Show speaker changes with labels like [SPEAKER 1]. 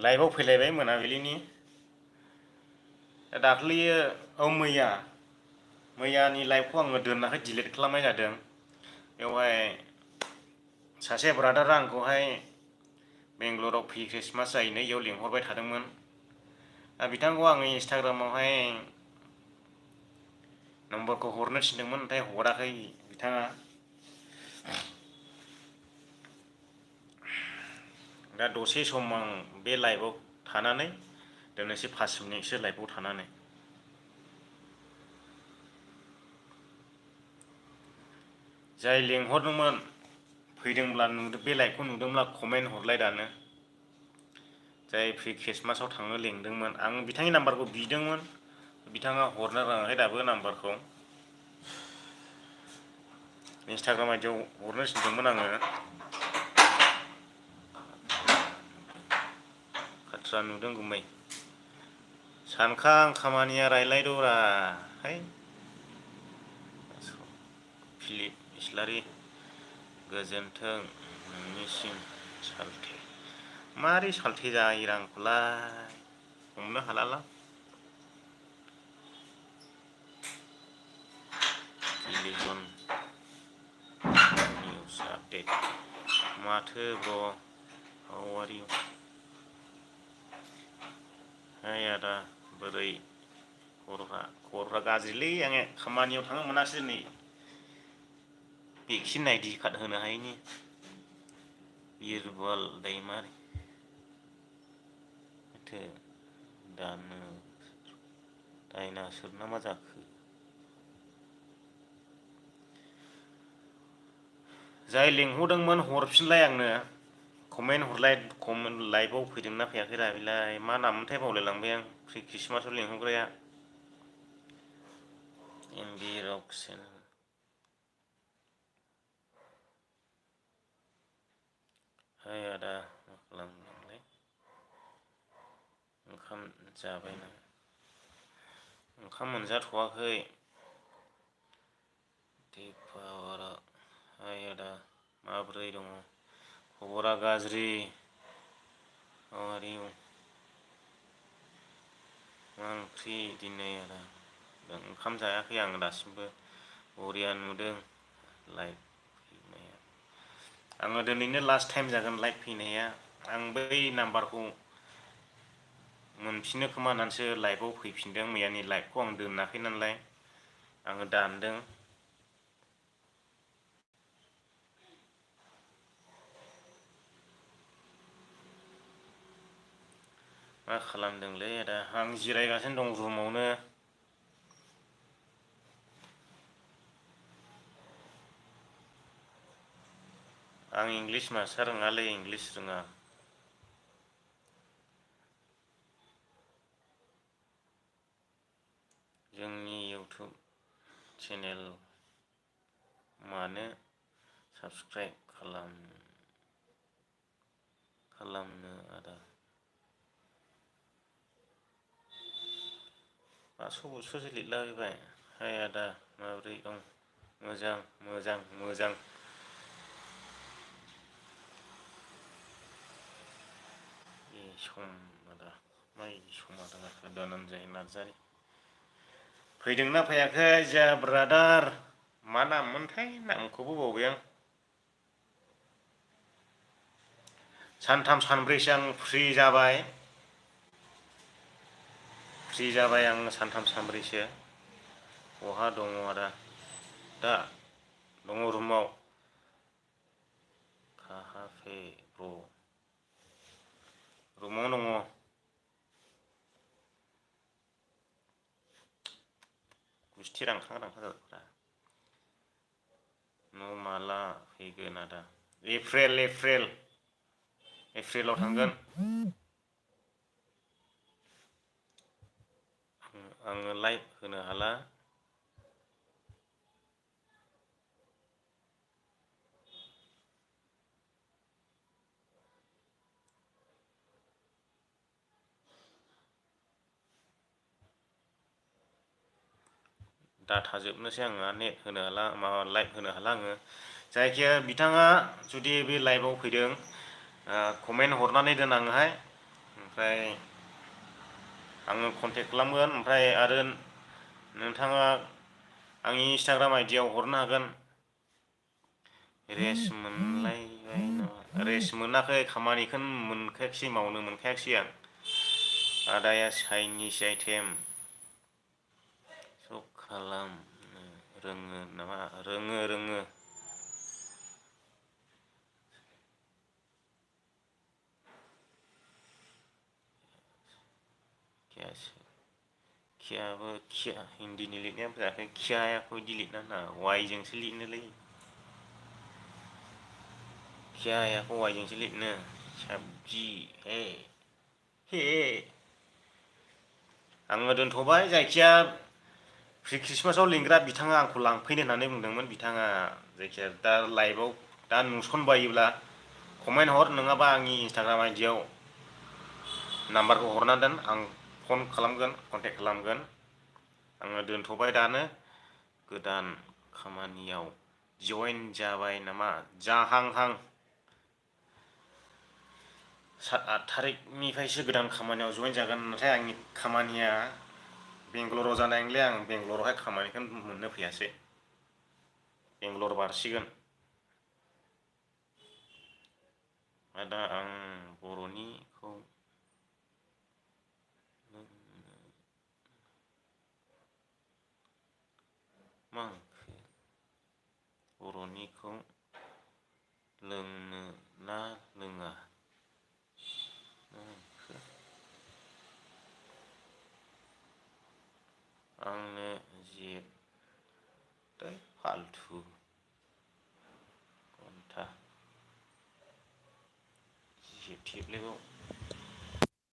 [SPEAKER 1] लाइभआव फैलायबाय मोनाबिलिनि दाख्लैयो मैयानि लाइभखौ आङो दोननानै डिलिट खालामनाय जादों। बेवहाय सासे ब्रादारा आंखौहाय बेंगलराव प्रि ख्रिस्टमास जाहैनो इयाव लिंहरबाय थादोंमोन। बिथांखौ आङो इन्सटाग्रामावहाय नम्बरखौ हरनो थिनदोंमोन, नाथाय हराखै बिथाङा। दा दसे सम आं बे लाइभआव थानानै दोननोसै 5 मिनिटसो लाइभआव थानानै। जाय लिंहरदोंमोन फैदोंब्ला बे लाइभखौ नुदोंब्ला कमेन्ट हरलाय दानो। जाय प्रि ख्रिस्टमासाव थांनो लेंदोंमोन, आं बिथांनि नाम्बारखौ बिदोंमोन, बिथाङा हरनो रोङाखै दाबो नाम्बारखौ। इन्सटाग्राम आइडियाव हरनो थिनदोंमोन आङो। बाथ्रा नुदों गुमै। सानखां खामानिया रायलायदरा है। फिलिप इस्लारि गोजोन्थों नोंनिसिम सालथे। मारै सालथे जायो आंखौलाय हमनो हालालां। टेलिजन निउस आपडेट माथो ब्र' हाउ आर इउ? हाय आदा बोरै खबरफ्रा गाज्रिलै आंने खामानियाव थांनो मोनासै दिनै। भेक्सिन आइडि कार्ड होनो हायैनि। बिरबल दैमारि माथो दायनासोर ना मा जाखो? जाय लिंहरदोंमोन हरफिनलाय आंनो कमेन्ट हरलाय, लाइभआव फैदोंना फैयाखैरा बेलाय मा नाममोनथाय बावलायलांबाय आं। प्रि ख्रिस्टमासाव लिंहरग्राया एमबि रक चेनेल। हाय आदा मा खालामदोंलै? ओंखाम जाबाय ना? ओंखाम मोनजाथ'वाखै। दिपावरा हाय आदा माब्रै दङ? खबरा गाज्रि। How are you? मा ओंख्रि दिनै आदा? ओंखाम जायाखै आं दासिमबो। बरिया नुदों लाइभ फैनाया। आङो दिनैनो लास्ट टाइम जागोन लाइभ फैनाया। आं बै नाम्बारखौ मोनफिननो खोमा होननानैसो लाइभआव फैफिनदों। मैयानि लाइभखौ आं दोनाखै नालाय आङो दानदों। मा खालामदोंलै आदा? आं जिरायगासिनो दं रुमावनो। आं इंलिस भाषा रोङालै, इंलिस रोङा। जोंनि इउटुब चेनेल मानो साबस्क्राइब खालामनो आदा? 500 लिरलाबायबाय। हाय आदा माबोरै दं? मोजां मोजां मोजां। धनन्जय नार्जारि फैदोंना फैयाखै जोंहा ब्रादार? मा नाममोनथाय नामखौबो बावबाय आं। सानथाम सानब्रैसो आं फ्रि जाबाय। आं सानथाम सानब्रैसो। बहा दङ आदा? दा दङ रुमाव। काहा पे ब्र'? रुमावनो दङ। गुस्थि रांखां जाजोबबाय। न' माला फैगोन आदा? एप्रिलाव थांगोन। आङो लाइभ होनो हाला। डाटा जोबनोसै आङो नेट होनो हाला, माबा लाइभ होनो हाला आङो। जायखिया बिथाङा जुदि बे लाइभआव फैदों कमेन्ट हरनानै दोन आंनोहाय। ओमफ्राय आङो कन्टेक्ट खालामगोन ओमफ्राय आरो नोंथाङा आंनि इन्सटाग्राम आइडियाव हरनो हागोन। रेस्ट मोनलायबाय नामा रेस्ट मोनाखै खामानिखौनो मोनखायाखिसै मावनो मोनखायाखिसै आं आदाया चाइनिस आइटेम सब खालामनो रोङो नामा रोङो खियाबो खिया हिन्दीनि लिरनाया जायाखै खियाखौ बिदि लिरना होनाङा वाइजोंसो लिरनोलै खियाखौ वाइजोंसो लिरनो साबजि हे आङो दोनथ'बाय जायखिया प्रि ख्रिस्टमासाव लिंग्रा बिथाङा आंखौ लांफैनो होननानै बुंदोंमोन बिथाङा जायखिया दा लाइभआव दा नुसनबायोब्ला कमेन्ट हर नङाबा आंनि इन्सटाग्राम आइडियाव नाम्बारखौ हरना दोन आं फन खालामगोन कन्टेक्ट खालामगोन आङो दोनथ'बाय दानो गोदान खामानियाव जइन जाबाय नामा जाहांहां 7-8 थारिखनिफ्रायसो गोदान खामानियाव जइन जागोन नाथाय आंनि खामानिया बेंगलराव जानायलाय आं बेंगलरावहाय खामानिखौनो मोननो फैयासै बेंगलर बारसिगोन दा आं बर'निखौ मा बर'निखौ लोंनो ना लोङा आंनो जेबो फाल्थु घन्टा थेबलेबाव